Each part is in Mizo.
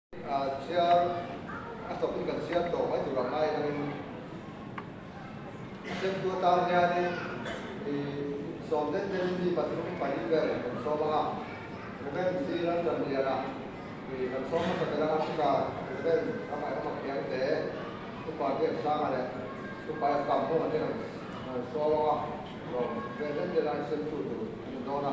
Chhiar a tawpin kan chhiar tawh mai tur ang ngai angin a semtu atan hianin sawm den denin mi pathum pali vel kan sawm ang a, Rev. Sir Laltanliana kan sawm hmasa ber ang a, chutah Rev. Ramaiawma Khiangte, Upa Biaksanga leh Upa F Kamhunga te kan sawm ang a, sawm vel den den a semtu tur an ni dawn a,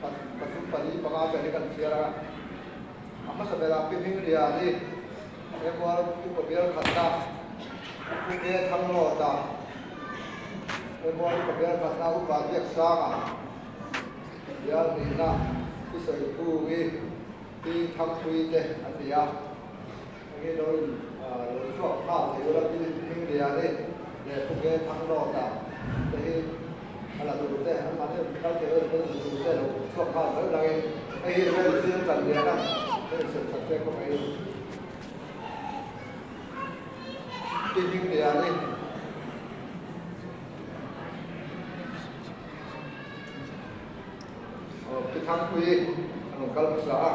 pathum pali panga vel hi kan chhiar ang a. A hmasa berah Pi Hmingliani, Emual Upa Bial khatna, Pu Ke Thanglawta, Emual Upa Bial khatna Upa Biaksanga, Bial hnihna Pi Sawiphungi, Pi Thangpui te an ni a. Hei lo in lo chhuak nghal thei ula Pi Hmingliani leh Pu Ke Thanglawta te hi a la tur te an mahni rawn kal thei ula la tur te lo chhuak nghal mai langin hei hi vel zir tan lian a hei sawi that te kawng ei Pi Hmingliani aw Pi Thangpui an rawn kal hmasa a.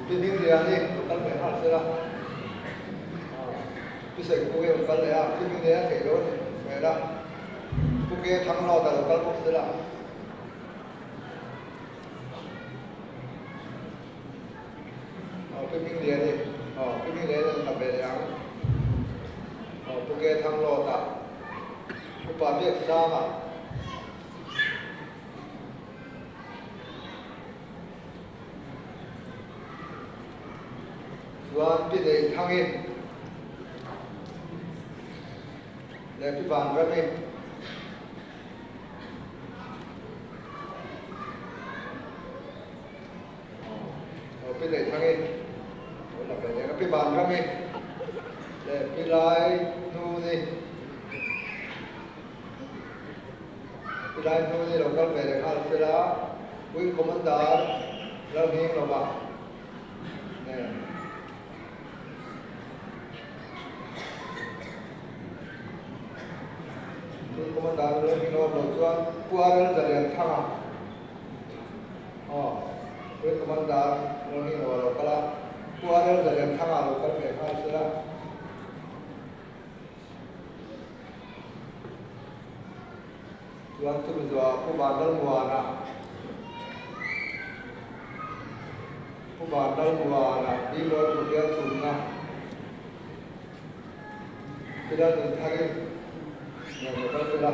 Pi Hmingliani rawn kal ve nghal sela, Pi Saikhu hi rawn kal leh a, Pi Hmingliani a theih lo a ni hmel a, Pu Ke Thanglawta lo kal bawk sela. Pi Hmingliani, Pi Hmingliani rawn kal ve leh ang, Pu Ke Thanglawta, Upa Biaksanga. Chuan Pi Neithangi leh Pi Vanrami aw Pi Neithangi aw la ve leh a Pi Vanrami leh Pi Lainuni. Tilai hnu ni lo kal ve leh nghal sela, Wing Commander Lalhing lova nen. Wing Commander Lalhing lova lo chuan Pu RL Zalianthanga aw Wing Commander Lalhing lova lo kal a, Pu RL Zalianthanga lo kal ve nghal sela. Chuan chumi zawhah Pu Vanlalmuana, Pu Vanlalmuana Bimawr Kutia chhumna Pi Lalnunthari nen lo kal sela.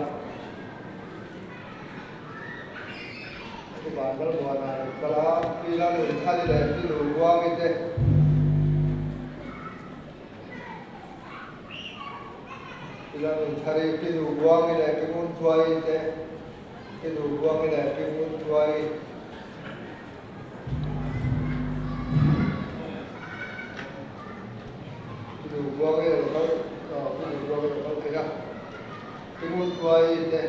Pu Vanlalmuana lo kal a, Pi Lalnunthari leh Pi Nubuangi te. Pi Lalnunthari, Pi Nubuangi leh Pi Ngunthuai te, Pi Nubuangi leh Pi Ngunthuai. Pi Nubuangi lo kal, Pi Nubuangi lo kal thei a, Pi Ngunthuai te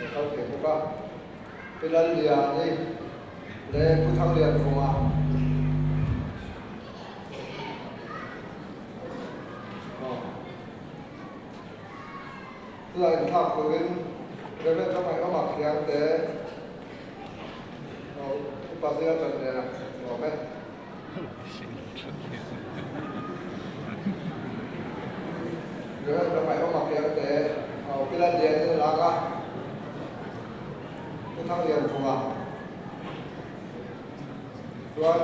lo kal thei bawk a, Pi Lalliani leh Pu Thanglianvunga. Chulai inthlak turin Rev. Ramaiawma Khiangte Upa Zia Chanliana ni awm e. Rev. Ramaiawma Khiangte Pi Lalliani a lak a, Pu Thanglianvunga. Chuan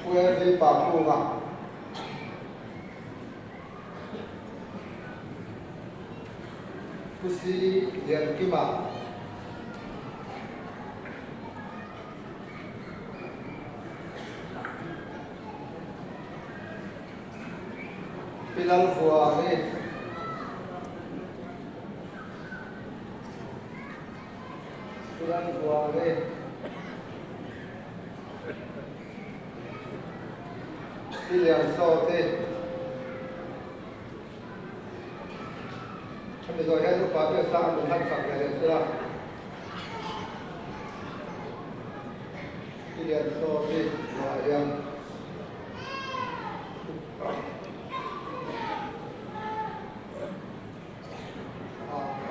Pu Evi Pakunga Pu Si Liankima Pi Lalvuani Pi Lalvuani Pi Liansawti Hemi zawh hian upa te sang an hlan sak ve leh sela. Pi Liansawti zawhah hian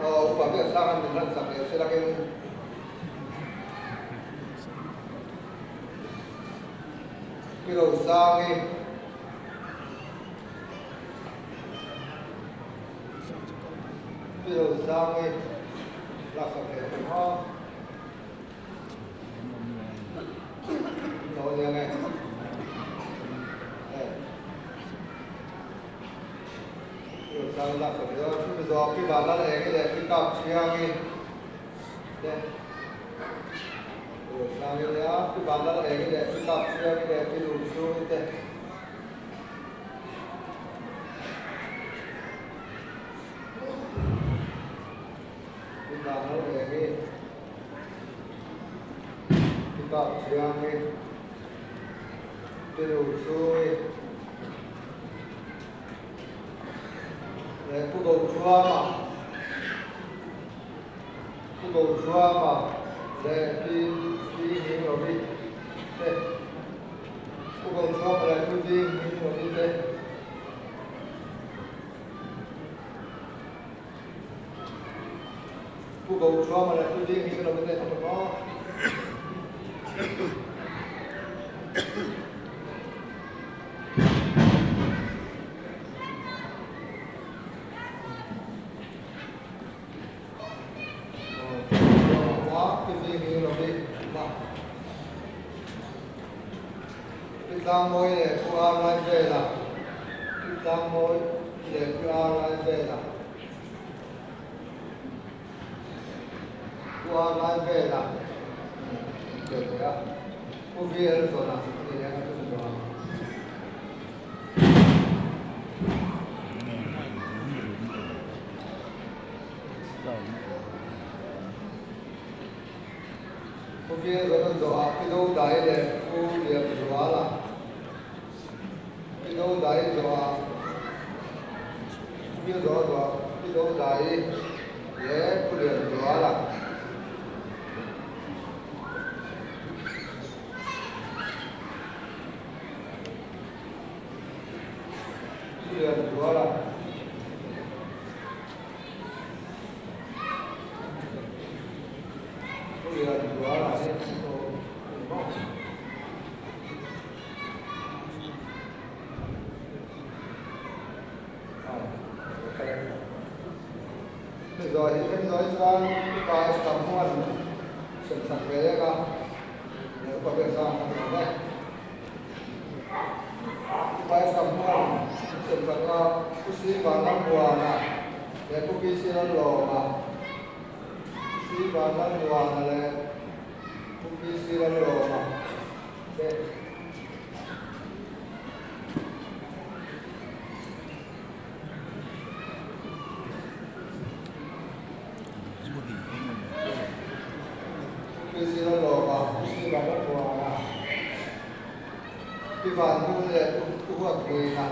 Upa te sang an hlan sak leh sela kin. Pi Rosangi. Pi Rosangi laksak leh ang aw. Lo liang e. Pi Rosangi laksak leh aw. Chumi zawh Pi Vanlal Engi leh Pi Kap Chhiangi te. Pi Rosangi leh a Pi Vanlal Engi leh Pi Kap Chhiangi leh Pi Lungchhungi te. Pi Vanlal Engi, Pi Kap Chhiangi, Pi Lungchhungi leh Pu Bochuama, Pu Bochuama leh Pi Pi Hinglovi te. Pu Bochuama leh Pu Zing Hinglovi te. Pu Bochuama leh Pu Zing Hinglovi te an awm a. Pi Tlangmawi leh Pu Ar Laivela Pi Tlangmawi leh Pu Ar Laivela Pu Ar Laivela teh leh a Pu VL Zawna a ni leh a chu zawh a. Khawvel rawn zawhah Pi Dodai leh Pu Lianzuala, Pi Dodai zawhah Khawvel zawhah zawhah Pi Dodai leh Pu Lianzuala. Pu Lianzuala. Pu Lianzuala hi a ni maw? Hemi zawh hi hemi zawh hi chuan upa tam huan sem sak ve reng a, upa ber sang a ni awm e. Upa tam huan sem sak a, Pu Srivanlammuana leh Pu PC Lalawma, Pu Srivanlammuana leh Pu PC Lalawma te. Pi Lalawma, Pu Srivanlammuana, Pi Vanhmun leh Pu Huatngina,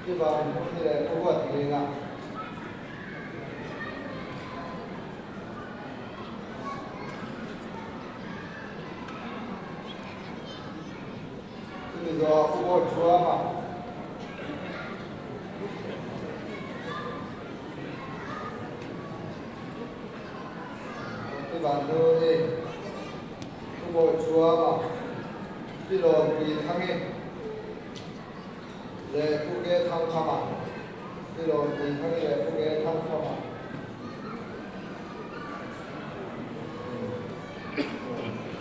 Pi Vanhmun leh Pu Huatngina. Chumi zawhah Pu Bawichhuanga. Pi Vanhnuni, Pu Bawichhuanga, Pi Lawnpui Thangi leh Pu Ke Thangkhama, Pi Lawnpui Thangi leh Pu Ke Thangkhama.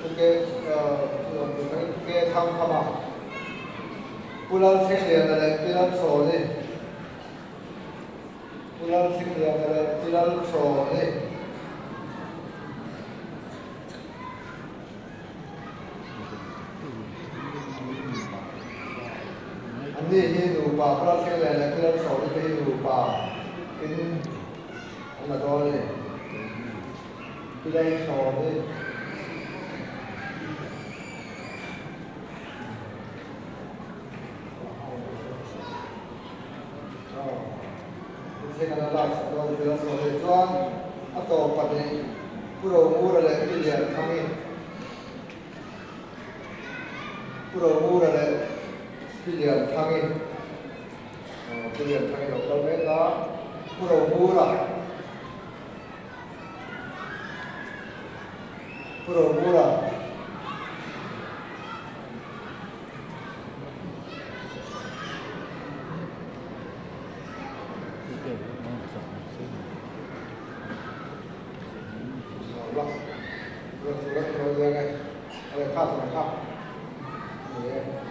Pu Ke Lawnpui Thangi, Pu Ke Thangkhama, Pu Lalthingliana leh Pi Lalchhawni. Pu Lalthingliana leh Pi Lalchhawni. Anni hi nupa, Pu Lalthingliana leh Pi Lalchhawni te hi nupa in an la dawn a ni. Pi Lalchhawni. Chuan a tawp pahnih Pu Romura leh Pi Lianthangi Pu Romura leh Pi Lianthangi Pi Lianthangi lo kal mek a Pu Romura Pu Romura. la. Ruah sur a rawn leng e. A lehkha chuan kha a ni e.